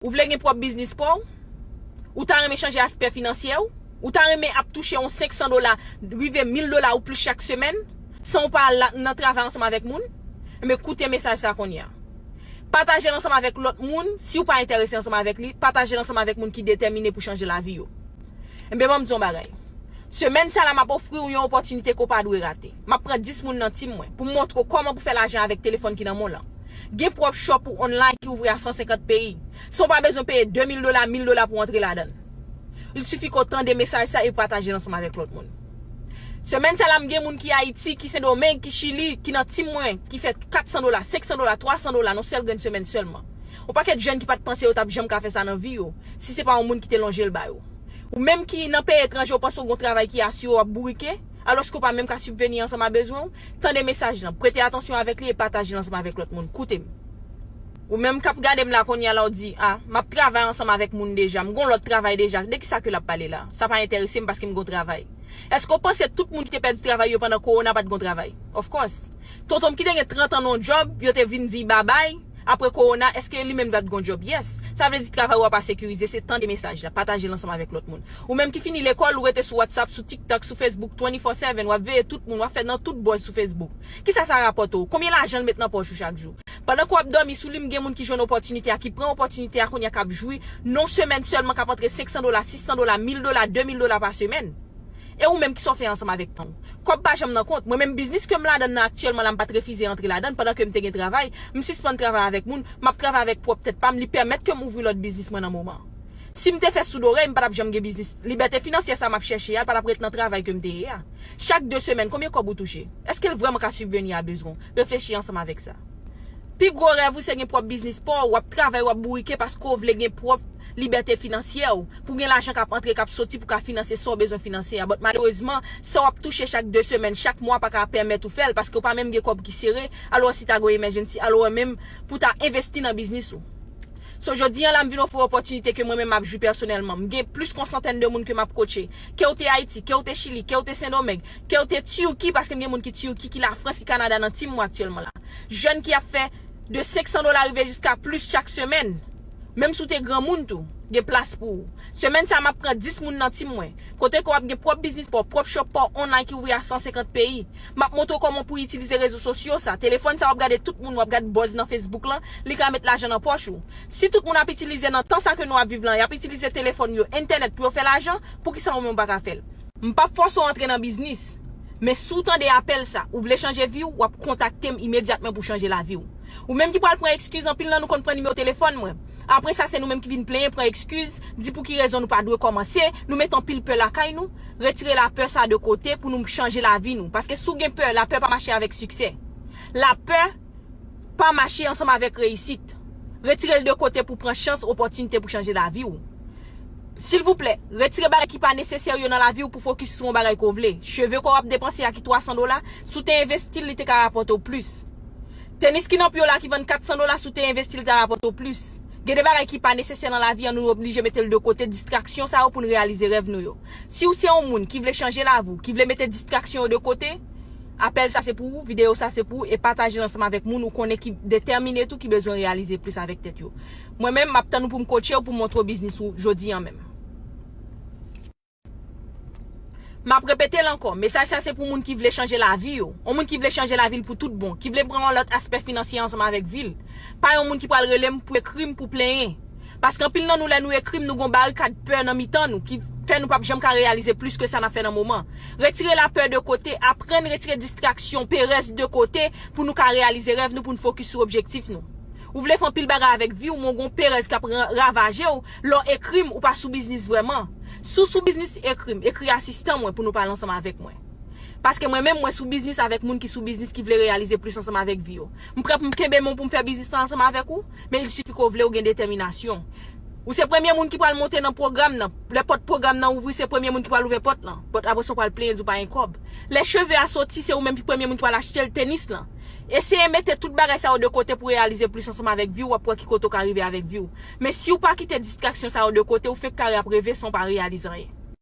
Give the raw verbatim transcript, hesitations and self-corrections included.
Ou vle gen pwòp biznis pa w? Ou ta renmen chanje aspè finansyè w? Ou ta renmen ap touche yon senk san dola, rive mil dola ou plis chak semèn, san w pa al la, nan travay ansanm avèk moun? Enben, koute mesaj sa kounye a. Pataje l ansanm avèk lòt moun, si w pa enterese ansanm avèk li, pataje l ansanm avèk moun ki detèmine pou chanje lavi yo. Enben, ban m di yon bagay. Semèn sa la, m ap ofri w yon opòtinite ke w pa dwe rate. M ap pran dis moun nan team mwen pou m montre w kòman pou fè lajan avèk telefòn ki nan men w lan. Gen pwòp shop ou online ki ouvri a san senkant peyi. San w pa bezwen peye de mil dola, mil dola pou w antre ladan l. Il sifi ke w tande mesaj sa e pataje l ansanm avèk lòt moun. Semèn sa la, m gen moun ki Ayiti, ki Sendomeng, ki Chili, ki nan team mwen, ki fè kat san dola, senk san dola, twa san dola nan sèl grenn semèn sèlman. Yon pakèt jèn ki pa t panse yo t ap janm ka fè sa nan vi yo, si se pa yon moun ki te lonje l ba yo. Ou menm ki nan peyi etranje, ou panse w gen yon travay ki asire w ap bourike, alòske w pa menm ka sibveni ansanm a bezwen w, tande mesaj lan, prete atansyon avèk li e pataje l ansanm avèk lòt moun. Koute m. Ou menm k ap gade m la kounye a la, w di, "A, m ap travay ansanm avèk moun deja, m gon lòt travay deja, de kisa ke l ap pale la? Sa pa enterese m paske m gon travay." Èske w panse tout moun ki te pèdi travay yo pandan kowona pa t gon travay? Of course. Tonton m ki te gen trant an nan yon djòb, yo te vin di babay, apre kowona, èske li menm pa t gon djòb? Yes. Sa vle di travay ou a pa sekirize, se tande mesaj la, pataje l ansanm avèk lòt moun. Ou menm ki fini lekòl, ou rete sou WhatsApp, sou TikTok, sou Facebook twenty-four seven, w ap veye tout moun, w ap fè nan tout buzz sou Facebook. Kisa sa rapòte w? Konbyen lajan l met nan pòch ou chak jou? Pandan ke w ap dòmi sou li, m gen moun ki jwenn opòtinite a, ki pran opòtinite a kounye a, k ap jwi, nan semèn sèlman, k ap antre senk san dola, sis san dola, mil dola, de mil dola pa semèn. E ou menm, kisa w fè ansanm avèk tan w? Kòb pa janm nan kont. Mwen menm, biznis ke m ladan nan aktyèlman la, m pa t refize antre ladan l pandan ke m te gen travay. M sispann travay avèk moun, m ap travay avèk pwòp tèt pa m, li pèmèt ke m ouvri lòt biznis mwen nan moman an. Si m te fè soudorèy, m pa t ap janm gen biznis. Libète finansyè sa m ap chèche a, l pa t ap ret nan travay ke m te ye a. Chak de semèn, konbyen kòb ou touche? Èske l vrèman ka sibveni a bezwen w? Reflechi ansanm avèk sa. Pi gwo rèv ou se gen pwòp biznis pa w, w ap travay, w ap bourike paske w vle gen pwòp libète finansyè w, pou w gen lajan k ap antre, k ap soti, pou w ka finanse sa w bezwen finanse a. But malerezman, sa w ap touche chak de semèn, chak mwa pa ka pèmèt ou fè l paske w pa menm gen kòb ki sere, alò si ta gen yon emergency, alò menm pou w ta envesti nan biznis ou. So, jodi a la, m vin ofri w opòtinite ke mwen menm m ap jwi pèsonèlman. M gen plis ke yon santèn de moun ke m ap coache. Ke w te Ayiti, ke w te Chili, ke w te Sendomeng, ke w te Turki, paske m gen moun ki Turki, ki Lafrans, ki Kanada nan team mwen aktyèlman la. Jèn ki ap fè de senk san dola rive jiska plis chak semèn. Menm si w te granmoun tou, gen plas pou ou. Semèn sa a, m ap pran dis moun nan team mwen. Kote ke w ap gen pwòp biznis pa w, pwòp shop pa w online ki ouvri a san senkant peyi. M ap montre w kòman pou w itilize rezo sosyo sa. Telefòn sa w ap gade tout moun, w ap gad buzz nan Facebook lan, li ka met lajan nan pòch ou. Si tout moun ap itilize nan tan sa ke nou ap viv lan, y ap itilize telefòn yo, entènèt pou yo fè lajan, poukisa ou menm ou pa ka fè l? M p ap fòse w antre nan biznis. Men si w tande apèl sa, ou vle chanje vi w, w ap kontakte m imedyatman pou chanje lavi w. Ou menm ki pral pran ekskiz, anpil nan nou konn pran nimewo telefòn mwen. Apre sa, se nou menm ki vin plenyen, pran ekskiz, di pou ki rezon nou pa dwe kòmanse, nou met anpil pè lakay nou. Retire lapè sa de kote pou nou chanje lavi nou. Paske si w gen pè, lapè pa mache avèk siksè. Lapè pa mache ansanm avèk reyisit. Retire l de kote pou pran chans, opòtinite pou chanje lavi w. Silvouplè, retire bagay ki pa nesesè yo nan lavi w pou fokis sou yon bagay ke w vle. Cheve ke w ap depanse a ki twa san dola, si w te envesti l, li te ka rapòte w plis. Tenis ki nan pye w la ki vann kat san dola, si w te envesti l, li ta rapòte w plis. Gen de bagay ki pa nesesè nan lavi an, nou oblije mete l de kote, distraksyon sa yo pou n reyalize rèv nou yo. Si w se yon moun ki vle chanje lavi w, ki vle mete distraksyon yo de kote, apèl sa se pou ou, videyo sa se pou ou, e pataje l ansanm avèk moun ou konnen ki detèmine tou, ki bezwen reyalize plis avèk tèt yo. Mwen menm, m ap tann ou pou m coache w, pou m montre w biznis ou jodi an menm. M ap repete l ankò, mesaj sa se pou moun ki vle chanje lavi yo. Yon moun ki vle chanje lavi l pou tout bon, ki vle pran yon lòt aspè finansye ansanm avèk vi l. Pa yon moun ki pral rele m pou ekri m pou plenyen. Paske anpil nan nou, lè nou ekri m, nou gon barikad pè nan mitan nou ki fè nou p ap janm ka reyalize plis ke sa n ap fè nan moman. Retire lapè de kote, aprann retire distraksyon, perèz de kote pou nou ka reyalize rèv nou, pou n fokis sou objektif nou. Ou vle fè anpil bagay avèk vi w, men w gon perèz k ap ra-, ravaje w. Lè w ekri m, ou pa sou biznis vrèman. Si w sou biznis, ekri m, ekri asistan mwen pou nou pale ansanm avèk mwen. Paske mwen menm, mwen sou biznis avèk moun ki sou biznis, ki vle reyalize plis ansanm avèk vi yo. M prè pou m kenbe men w pou m fè biznis la ansanm avèk ou, men il sifi ke w vle, w gen detèminasyon. Ou se premye moun ki pral monte nan pwogram nan. Lè pòt pwogram nan ouvri, se premye moun ki pral ouvè pòt lan. But apre sa, w pral plenyen di w pa gen kòb. Lè cheve a soti, se ou menm ki premye moun ki pral achte l, tenis lan. Eseye mete tout bagay sa yo de kote pou reyalize plis ansanm avèk vi w, w ap wè ki kote w ka rive avèk vi w. Men si w pa kite distraksyon sa yo de kote, ou fenk kare ap reve san w pa reyalize anyen.